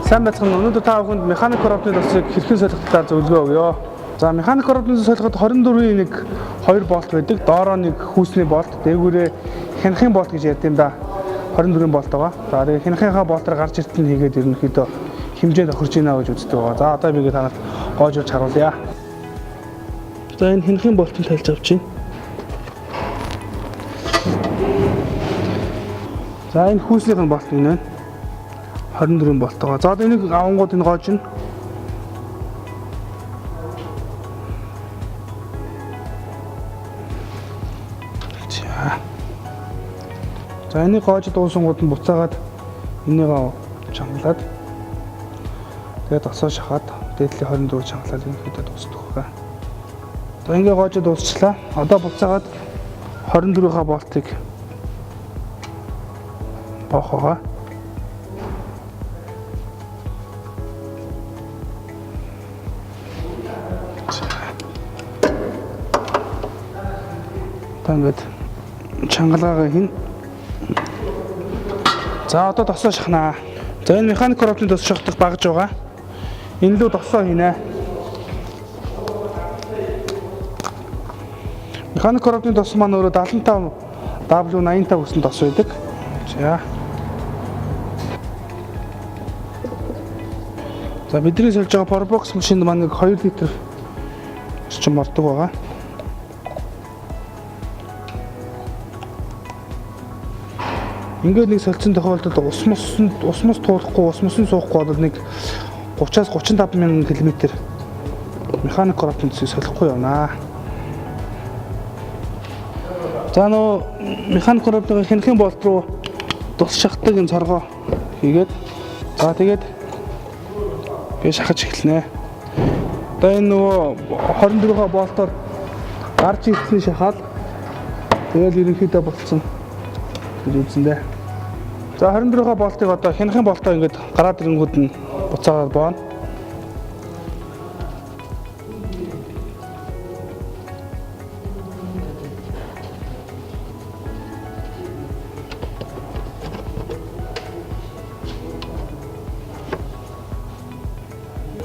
Сайн байцгаана. Өнөөдөр та бүхэнд механик коробны тосыг хэрхэн солих талаар зөвлөгөө өгье. За, механик коробны тос солиход 24-ийн нэг 2 болт байдаг. Доороо нэг хүүсний болт, дээгүүрээ хянахын болт гэж ярьд юм да. 24-ийн болт байгаа. За, тэгээ хянахынхаа болтоор гарч иртэн хийгээд ерөнхийдөө хэмжээ тохирч ийна гэж үздэг байгаа. За, одоо би танарт гоожуулж харуулъя. За, энэ хянахын болтыг тайлж авч байна. За, энэ хүүснийх нь болт энэ байна. 24 болт байгаа. За, одоо энийг авангууд энэ гоож нь. За. За, энийг гоож дуусангууд нь буцаагаад энийг чангалаад тэгээд тосоо шахаад дээдлийн 24 чангалаад ерөнхийдөө дуусдаг байгаа. За, ингээ гоож дуусчлаа. Одоо буцаагаад 24-ийнхаа болтыг боох байгаа. Та ингээд чангалгаагаа хийн. За, одоо тосоо шахнаа. За, энэ механик коробны тос шахдаг багж байгаа. Энэ лүү тосоо хийнэ. Механик коробны тос маань өөрөө 75 W85 гэсэн тос байдаг. За. За, бидний сольж байгаа Probox машинд маань нэг 2 литр орчим ордог байгаа. Ингээд нэг солилцсон тохиолдолд ус мус туулахгүй, ус мус нь суухгүй бол нэг 30-аас 35 мянган километр механик коробны төсийг солихгүй явнаа. За, нөө механик коробны хянахын болт руу тус шахдаг энэ цоргоо хийгээд, за тэгээд би шахаж эхэлнэ. Одоо энэ нөгөө 24 болтоор гарч ирсэн шахаад тэгэл ерөнхийдөө болцсон гэж үзэн дээ. За, 24 болтыг одоо хянахын болтоо ингээд гараад ирэнгүүд нь буцаагаад бооно.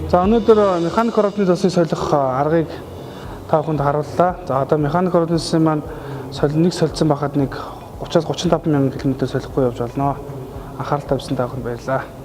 За, өнөөдөр механик коробны тосыг солих аргыг та бүхэнд харууллаа. За, одоо механик коробны тосын маань нэг солилцсон байхад нэг 30-аас 35 мянган километр солихгүй явж болно. Анхаарал тавьсан та бүхэнд баярлалаа.